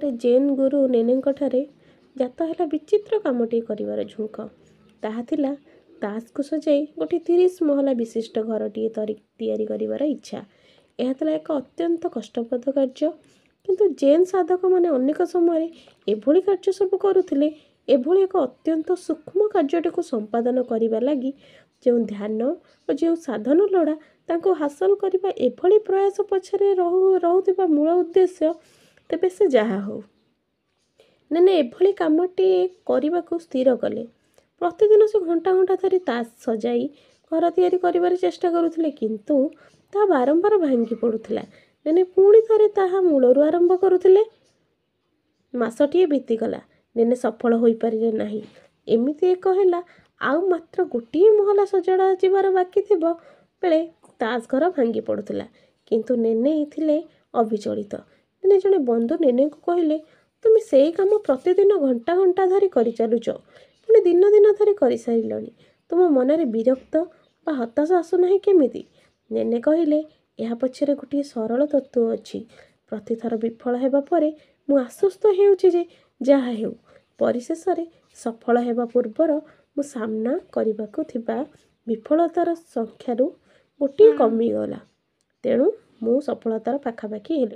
ଗୋଟେ ଜେନ୍ ଗୁରୁ ନେନେଙ୍କଠାରେ ଜାତ ହେଲା ବିଚିତ୍ର କାମଟିଏ କରିବାର ଝୁଙ୍କ। ତାହା ଥିଲା ତାସକୁ ସଜାଇ ଗୋଟିଏ 30 ମହଲା ବିଶିଷ୍ଟ ଘରଟିଏ ତିଆରି କରିବାର ଇଚ୍ଛା। ଏହା ଥିଲା ଏକ ଅତ୍ୟନ୍ତ କଷ୍ଟପ୍ରଦ କାର୍ଯ୍ୟ। କିନ୍ତୁ ଜେନ୍ ସାଧକମାନେ ଅନେକ ସମୟରେ ଏଭଳି କାର୍ଯ୍ୟ ସବୁ କରୁଥିଲେ। ଏଭଳି ଏକ ଅତ୍ୟନ୍ତ ସୂକ୍ଷ୍ମ କାର୍ଯ୍ୟଟିକୁ ସମ୍ପାଦନ କରିବା ଲାଗି ଯେଉଁ ଧ୍ୟାନ ଓ ଯେଉଁ ସାଧନ ଲୋଡ଼ା, ତାଙ୍କୁ ହାସଲ କରିବା ଏଭଳି ପ୍ରୟାସ ପଛରେ ରହୁଥିବା ମୂଳ ଉଦ୍ଦେଶ୍ୟ। ତେବେ ସେ ଯାହା ହେଉ, ନେନେ ଏଭଳି କାମଟିଏ କରିବାକୁ ସ୍ଥିର କଲେ। ପ୍ରତିଦିନ ସେ ଘଣ୍ଟା ଘଣ୍ଟା ଧରି ତାସ ସଜାଇ ଘର ତିଆରି କରିବାର ଚେଷ୍ଟା କରୁଥିଲେ, କିନ୍ତୁ ତାହା ବାରମ୍ବାର ଭାଙ୍ଗି ପଡ଼ୁଥିଲା। ନେନେ ପୁଣି ଥରେ ତାହା ମୂଳରୁ ଆରମ୍ଭ କରୁଥିଲେ। ମାସଟିଏ ବିତିଗଲା, ନେନେ ସଫଳ ହୋଇପାରିଲେ ନାହିଁ। ଏମିତି ଏକ ହେଲା, ଆଉ ମାତ୍ର ଗୋଟିଏ ମହଲା ସଜଡ଼ା ଯିବାର ବାକି ଥିବ ବେଳେ ତାସ ଘର ଭାଙ୍ଗି ପଡ଼ୁଥିଲା। କିନ୍ତୁ ନେନେ ଥିଲେ ଅବିଚଳିତ। ଦିନେ ଜଣେ ବନ୍ଧୁ ନେନେଙ୍କୁ କହିଲେ, ତୁମେ ସେଇ କାମ ପ୍ରତିଦିନ ଘଣ୍ଟା ଘଣ୍ଟା ଧରି କରିଚାଲୁଛ, ପୁଣି ଦିନ ଦିନ ଧରି କରିସାରିଲଣି। ତୁମ ମନରେ ବିରକ୍ତ ବା ହତାଶ ଆସୁନାହିଁ କେମିତି? ନେନେ କହିଲେ, ଏହା ପଛରେ ଗୋଟିଏ ସରଳ ତତ୍ତ୍ୱ ଅଛି। ପ୍ରତିଥର ବିଫଳ ହେବା ପରେ ମୁଁ ଆଶ୍ୱସ୍ତ ହେଉଛି ଯେ ଯାହା ହେଉ, ପରିଶେଷରେ ସଫଳ ହେବା ପୂର୍ବର ମୁଁ ସାମ୍ନା କରିବାକୁ ଥିବା ବିଫଳତାର ସଂଖ୍ୟାରୁ ଗୋଟିଏ ହୁଁ। କମିଗଲା। ତେଣୁ ମୁଁ ସଫଳତାର ପାଖାପାଖି ହେଲି।